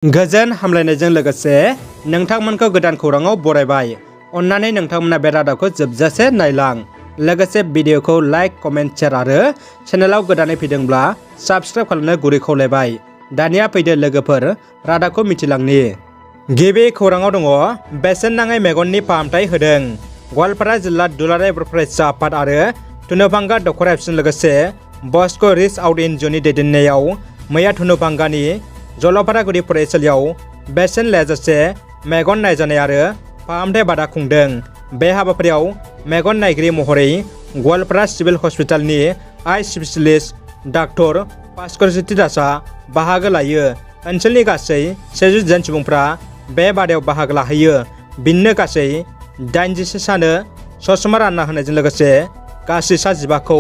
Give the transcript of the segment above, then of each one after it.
गोजोन हामलायनायजों लोगोसे नोंथांमोनखौ गोदान खौराङाव बरायबाय। अन्नानै नोंथांमोना बे रादाबखौ जोबजासे नायलां। लोगोसे भिडिअखौ लाइक, कमेन्ट, शेयार आरो चेनेलाव गोदानै फैदोंब्ला साबस्क्राइब खालामनो गुरै खावलायबाय। दानिया फैदो लोगोफोर रादाबखौ मिथिलांनि। गिबि खौराङाव दङ बेसेन नाङै मेगननि फाहामथाय होदों। गवालपारा जिल्ला दुलाराय बर' फरायसा आफाद आरो धनुभांगा दखरा एफसिजों लोगोसे बस्क' रिच आउट एनजिअनि दैदेननायाव मैया धनुभांगानि जलपारागुरि फरायसालियाव बेसेन लायाजासे मेगन नायजानाय आरो फाहामथाय बादा खुंदों। बे हाबाफारियाव मेगन नायगिरि महरै गवालपारा सिभिल हस्पिटालनि आइ स्पेसियलिस्ट डाक्टर भास्करज्योति दासआ बाहागो लायो। ओनसोलनि गासै 100 जन सुबुंफ्रा बे बादायाव बाहागो लाहैयो। बिनो गासै 86 सानो ससमा रानना होनायजों लोगोसे गासै 15खौ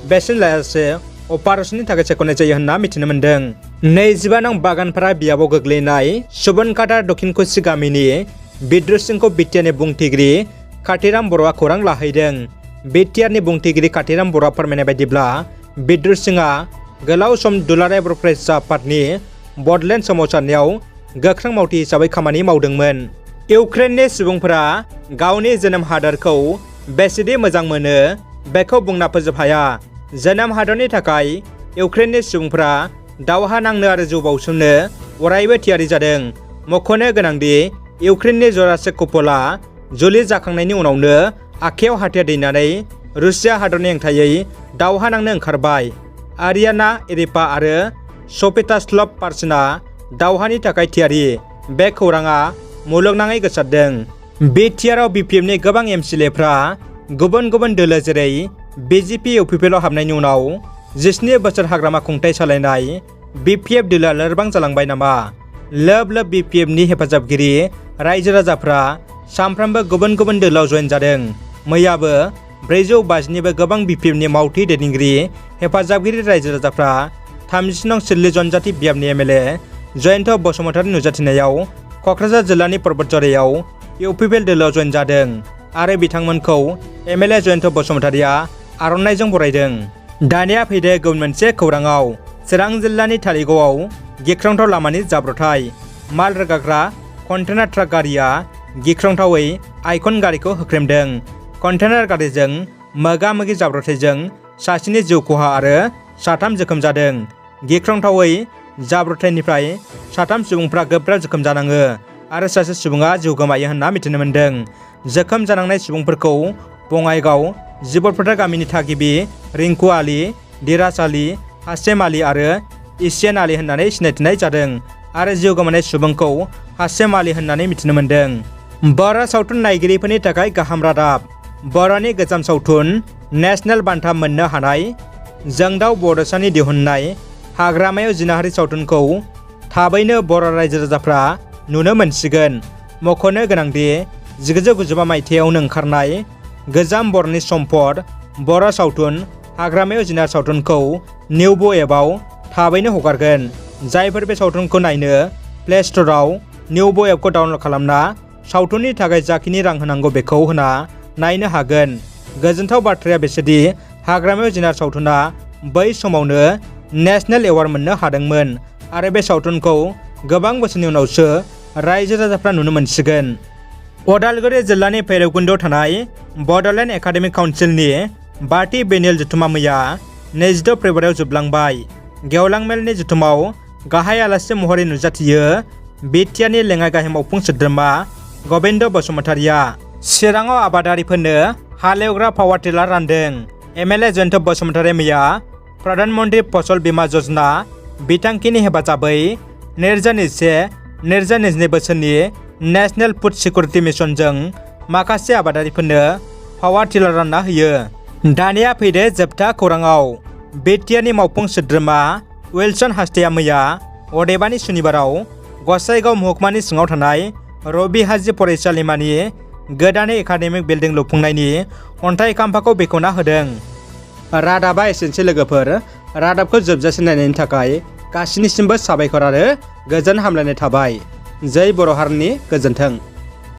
बेसेन लायाजासे अपारेशननि थाखाय सायख'नाय जायो होनना मिथिनो मोन्दों। 25 नं बागानपारा बियाबाव गोग्लैनाय सुबनकाटा दक्षिण कुसि गामिनि बिद्रु सिंहखौ बिटिआरनि बुंथिगिरि काथिराम बर'आ खौरां लाहैदों। बिटिआरनि बुंथिगिरि काथिराम बर'आ फोरमायनाय बायदिब्ला बिद्रु सिंहआ गोलाव सम दुलाराय बर' फरायसा आफादनि बडलेण्ड सोमावसारनायाव गोख्रों मावथि हिसाबै खामानि मावदोंमोन। इउक्रेननि सुबुंफोरा गावनि जोनोम हादोरखौ बेसेदि मोजां मोनो बेखौ बुंना फोजोब हाया। जोनोम हादरनि थाखाय इउक्रेननि सुबुंफोरा दावहा नांनो आरो जिउ बाउसोमनो अरायबो थियारि जादों। मख'नो गोनांदि इउक्रेननि जरासे कुपलआ जुलि जाखांनायनि उनावनो आखायाव हाथियार दैनानै रुसिया हादरनि हेंथायै दावहा नांनो ओंखारबाय। आरियाना एरिपा आरो सफिटास्लभ पार्सिना दावहानि थाखाय थियारि। बे खौराङा मुलुगनाङै गोसारदों। बिटिआरआव बिपिएफनि गोबां एमसिएलएफ्रा गुबुन गुबुन दोलो जेरै बिजेपि इउपिपिएलआव हाबनायनि उनाव 17 बोसोर हाग्रामा खुंथाय सालायनाय बिपिएफ दोलोआ लोरबां जालांबाय नामा? लोब लोब बिपिएफनि हेफाजाबगिरि रायजो राजाफ्रा सानफ्रोमबो गुबुन गुबुन दोलोआव जयेन जादों। मैयाबो 450निबो गोबां बिपिएफनि मावथि दैदेनगिरि हेफाजाबगिरि रायजो राजाफ्रा 30 नं सिडली जनजाति बियाबनि एमएलए जयन्त बसुमतारी नुजाथिनायाव क'क्राझार जिल्लानि पर्बतझारियाव इउपिपिएल दोलोआव जयेन जादों आरो बिथांमोनखौ एमएलए जयन्त बसुमतारीया आर'नाइजों बरायदों। दानिया फैदो गुबुन मोनसे खौराङाव। चिरां जिल्लानि थालिगावआव गिख्रंथाव लामानि जाब्रबथाय। माल रोगाग्रा कन्टेनार ट्राक गारिया गिख्रंथावै आइकन गारिखौ होख्रेमदों। कन्टेनार गारिजों मोगा-मोगि जाब्रबथायजों सासेनि जिउ खहा आरो 3 जोखोम जादों। गिख्रंथावै जाब्रबथायनिफ्राय 3 सुबुंफ्रा गोब्राब जोखोम जानाङो आरो सासे सुबुङा जिउ गोमायो होनना मिथिनो मोन्दों। जोखोम जानांनाय सुबुंफोरखौ बङाइगाव जिबरफोथार गामिनि थागिबि रिंकु आली, दिराज आली, हासेम आली आरो इसियान आली होननानै सिनायथिनाय जादों आरो जिउ गोमानाय सुबुंखौ हासेम आली होननानै मिथिनो मोन्दों। बर' सावथुन नायगिरिफोरनि थाखाय गाहाम रादाब। बर'नि गोजाम सावथुन नेशनेल बान्था मोननो हानाय जोंदाव बड'सानि दिहुननाय हाग्रामायाव जिनाहारि सावथुनखौ थाबैनो बर' रायजो राजाफ्रा नुनो मोनसिगोन। मख'नो गोनांदि 1995 मायथाइयावनो ओंखारनाय गोजाम बर'नि सम्पद बर' सावथुन हाग्रामायाव जिनाहारि सावथुनखौ निउबो एपआव थाबैनो हगारगोन। जायफोर बे सावथुनखौ नायनो प्ले स्ट'रआव निउबो एपखौ डाउनल'ड खालामना सावथुननि थाखाय जाखिनि रां होनांगौ बेखौ होना नायनो हागोन। गोजोनथाव बाथ्राया बेसोदि हाग्रामायाव जिनाहारि सावथुना बै समावनो नेशनेल एवार्ड मोननो हादोंमोन आरो बे सावथुनखौ गोबां बोसोरनि उनावसो रायजो राजाफ्रा नुनो मोनसिगोन। उदालगुरि जिल्लानि भैरबकुन्दआव थानाय बड'लेण्ड एकाडेमिक काउन्सिलनि 5थि बेनियेल जथुमा मैया 22 फेब्रुवारियाव जोबलांबाय। गेवलां मेलनि जथुमाव गाहाय आलासि महरै नुजाथियो बिटिआरनि लेङाइ गाहाय मावफुं सोद्रोमा गबिन्द बसुमतारीया। चिराङाव आबादारिफोरनो हालेवग्रा पावार टिलार रानदों। एमएलए जयन्त बसुमतारी मैया प्रधान मन्त्रि फसल बीमा योजना बिथांखिनि हेफाजाबै 2021-2022 बोसोरनि नेशनेल फुड सिकिउरिटि मिशनजों माखासे आबादारिफोरनो पावार टिलार रानना होयो। दानिया फैदो जोबथा खौराङाव। बिटिआरनि मावफुं सोद्रोमा उइलसन हास्टेया मैया अदेबानि सुनिबाराव गसाइगाव महकुमानि सिङाव थानाय रबि हाजि फरायसालिमानि गोदानै एकाडेमिक बिल्डिं लुफुंनायनि अन्थाइ खाम्फाखौ बेखेवना होदों। रादाबा एसेनोसै लोगोफोर। रादाबखौ जोबजासे नायनायनि थाखाय गासिनिसिमबो साबायखर आरो गोजोन हामलायनाय थाबाय। जै बर' हारिनि गोजोन्थों।